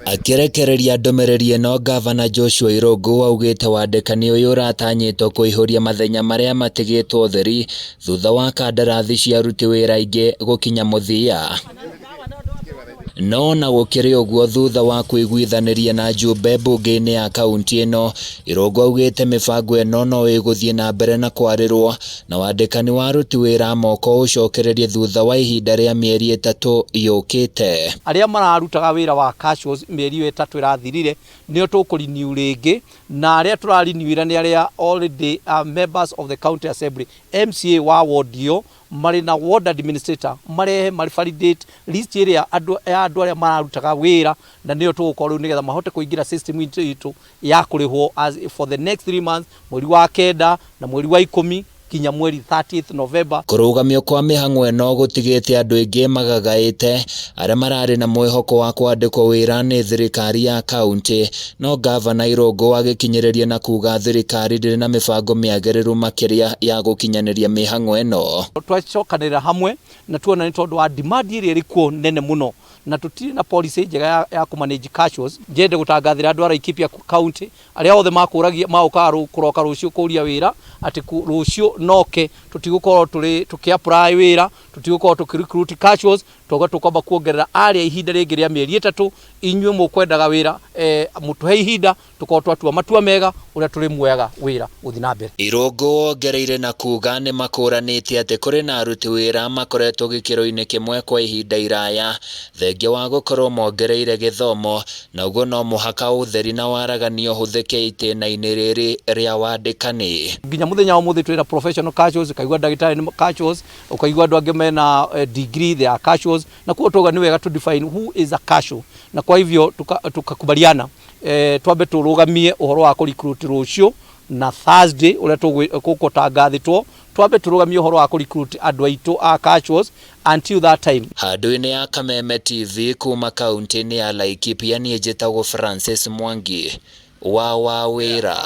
Akĩrekereria ndũmĩrĩri ĩno, ngavana Joshua Irũngũ augĩte wandĩkani ũyũ ũratanyĩtwo kũihũria mathenya marĩa matigĩtwo ũtheri thutha wa kandarathi cia aruti wĩra aingĩ gũkinya mũthia. No ona gũkĩrĩ ũguo, thutha wa kũiguithanĩria na njumbe mbunge-inĩ ya kaunti ĩno, Irũngũ augĩte mĩbango ĩno no ĩgũthiĩ na mbere na kwarĩrwo na wandĩkani wa aruti wĩra a moko ũcokererie thutha wa ihinda rĩa mĩeri 3 yũkĩte. Arĩa mararutaga wĩra wa casuals mĩeri ĩyo 3 ĩrathirire nĩo tũkũrenew rĩngĩ, na arĩa tũrarenewĩra nĩ arĩa already members of the county assembly, MCA wa ward ĩyo marĩ na ward administrator marehe marĩ validate list ĩrĩa andũ ya andũ arĩa mararutaga wĩra, na nĩyo tũgũkorwo rĩu nĩgetha mahote kũingĩra system itũ ya kũrĩhwo as for the next 3 months, mweri wa 9 na mweri wa 10 kinya mweri 30th November. Kũrũgamio kwa mĩhang'o ĩno gũtigĩte andũ aingĩ magagaĩte arĩa mararĩ na mwĩhoko wa kwandĩkwo wĩra nĩ thirikari ya kaunti, no ngavana Irũngũ agĩkinyĩrĩria na kuga thirikari ndĩrĩ na mĩbango mĩagĩrĩru makĩria ya gũkinyanĩria mĩhang'o ĩno. Twacokanĩrĩra hamwe na tuona nĩ tondũ wa demand ĩrĩa ĩrĩ kuo nene mũno na tũtirĩ na policy njega ya kũ manage casuals. Njende gũtangathĩra andũ a Laikipia County arĩa othe makũragia maũkaga kũroka rũciũ kũria wĩra atĩ rũciũ noke tũtigũkorwo tũrĩ tũkĩ apply wĩra, tũtigũkorwo tũkĩ recruit casuals, twauga tũkwamba kuongerera arĩa ihinda rĩngĩ rĩa mĩeri 3. Inyuĩ mũkwendaga wĩra, mũtũhe ihinda tũkorwo twatua matua mega ũrĩa tũrĩmuoyaga wĩra gũthiĩ na mbere. Irũngũ wongereire na kuga nĩ makũranĩte atĩ kũrĩ na aruti wĩra makoretwo gĩkĩro-inĩ kĩmwe kwa ihinda iraya thengia wa gũkorwo mongereire gĩthomo, na ũguo no mũhaka ũtheri na waragania ũhũthĩke itĩna-inĩ rĩrĩ rĩa wandĩkani. Nginya mũthenya wa ũmũthĩ twĩna professional casuals, ũkaigua ndagĩtarĩ nĩ casuals, ũkaigua andũ angĩ mena degree, they are casuals, na kuo tuga nĩ wega to define who is a casual, na kwa hivyo tukakubaliana twambe tũrũgamie ũhoro wa kũ-recruit rũciũ na Thursday ũrĩa tũgũtangathĩtwo, twambe tũrũgamie ũhoro wa kũ-recruit andũ aitũ a casuals until that time. Handũ-inĩ ya Kameme TV kuma kaunti-inĩ ya Laikipia, niĩ njĩtagwo Francis Mwangi wa Wawĩra.